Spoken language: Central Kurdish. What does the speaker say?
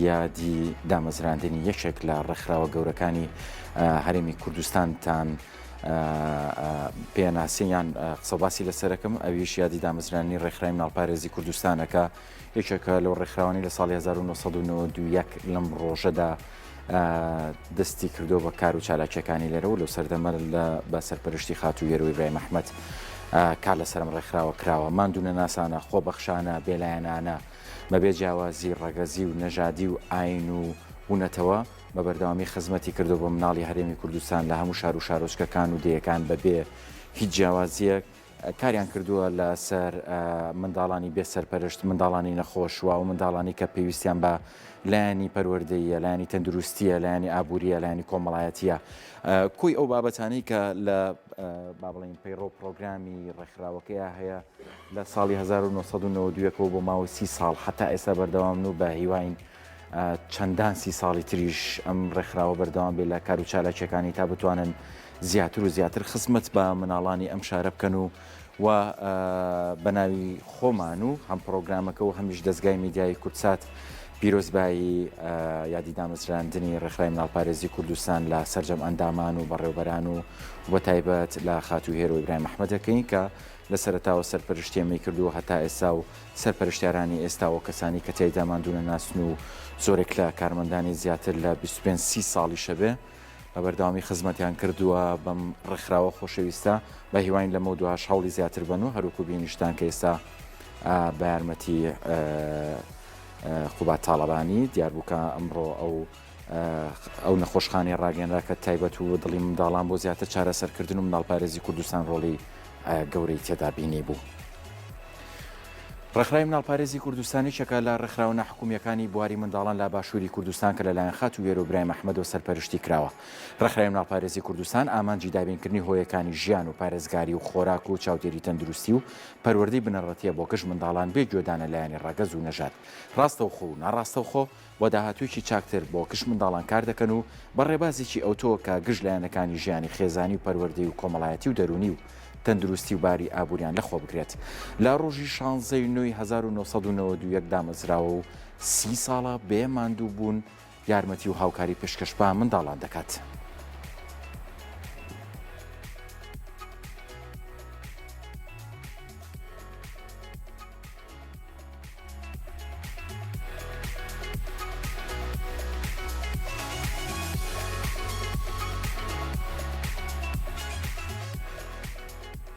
یادی دامەزراندنی یەکێک لە ڕێکخراوە گەورەکانی هەرێمی کوردستانتان پێناسین یان قسەباسی لەسەرەکەم ئەویش یادی دامەزرانی ڕێکخراوی مناڵپارێزی کوردستانەکە یەکێکە لەو ڕێکخراوانی لە ساڵی 1991 لەم ڕۆژەدا دەستی کردو بە کار و چالاکیەکانی لێرە و لەو سەردەمە لە بە سەرپەرشتی خاتوو هێرۆ ئیبراهیم ئەحمەد کار لەسەرم ڕێکخراوە کراوە ماندوونەناسانە خۆبەخشانە بێلایەنانە بەبێ جیاوازی ڕەگەزی و نەژادی و ئاین و بوونەتەوە بە بەردەوامی خزمەتی کردو بە مناڵی هەرێمی کوردستان لە هەموو شار و شارۆچکەکان و دێیەکان بەبێ هیچ جیاوازیەک کاریان کردووە لە سەر منداڵانی بێ سەرپەرشت، منداڵانی نەخۆش و ئەو منداڵانی کە پێویستیان بە لایەنی پەروەردەییە، لایەنی تەندروستییە، لایەنی ئابوورییە، لایەنی کۆمەڵایەتییە. کۆی ئەو بابەتانەی کە لە با بڵێین پەیڕەو پڕۆگرامی ڕێکخراوەکەیا هەیە لە ساڵی 1991 ەوە بۆ ماوەی 30 ساڵ هەتا ئێستا بەردەوامن و بە هیواین چەندان سی ساڵی تریش ئەم ڕێکخراوە بەردەوام بێت لە کار و چالاکیەکانی تا بتوانن زیاتر و زیاتر خزمەت بە مناڵانی ئەم شارە بکەن و و بە ناوی خۆمان و هەم پرۆگرامەکە و هەمیش دەستگای میدیایی کوردسات پیرۆزبایی یادی دامەزراندنی ڕێکخراوی مناڵپارێزی کوردستان لە سەرجەم ئەندامان و بەڕێوبەران و بە تایبەت لە خاتوو هێرۆ ئیبراهیم ئەحمەد دەکەین کە لە سەرەتاوە سەرپەرشتی ئەمەی کردووە هەتا ئێستا و سەرپەرشتیارانی ئێستا و کەسانی کە تیایدا ماندوونەناسن و زۆرێک لە کارمەندانی زیاتر لە 25 سی ساڵیشە بێ بە بەردەوامی خزمەتیان کردووە بەم ڕێکخراوە خۆشەویستە بە هیواین لەمە دواش هەوڵی زیاتر بن و هەروکو بینیشتان کە ئێستا بە یارمەتی قوباد تاڵەبانی دیار بوو کە ئەمڕۆ ئەو ئەو نەخۆشخانەی ڕاگەنرا کە تایبەت و دڵی منداڵان بۆ زیاتر چارەسەرکردن و منداڵپارێزی کوردستان ڕۆڵی گەورەی تێدا بینی بوو. ڕێکخراوی مناڵپارێزی کوردستان یەکێکە لە ڕێکخراوە ناحکومییەکانی بواری منداڵان لە باشووری کوردستان کە لەلایەن خاتوو وێرۆ برایم ئەحمەدەوە سەرپەرشتی کراوە. ڕێکخراوی مناڵپارێزی کوردستان ئامانجی دابینکردنی هۆیەکانی ژیان و پارێزگاری و خۆراک و چاودێری تەندروستی و پەروەردەی بنەڕەتییە بۆ گشت منداڵان بێ گوێدانە لایەنی ڕەگەز و نەژاد ڕاستەوخۆ و ناڕاستەوخۆ بۆ داهاتوویەکی چاکتر بۆ گشت منداڵان کار دەکەن و بە ڕێبازێکی ئەوتۆ کە گشت لایەنەکانی ژیانی خێزانی و پەروەردەی و کۆمەڵایەتی و دەروونی و تەندروستی و باری ئابووریان لەخۆ بگرێت. لە ڕۆژی شانزە ی نۆی 1991 دامەزراوە و سی ساڵە بێ ماندووبوون یارمەتی و هاوکاری پێشکەش بە منداڵان دەکات.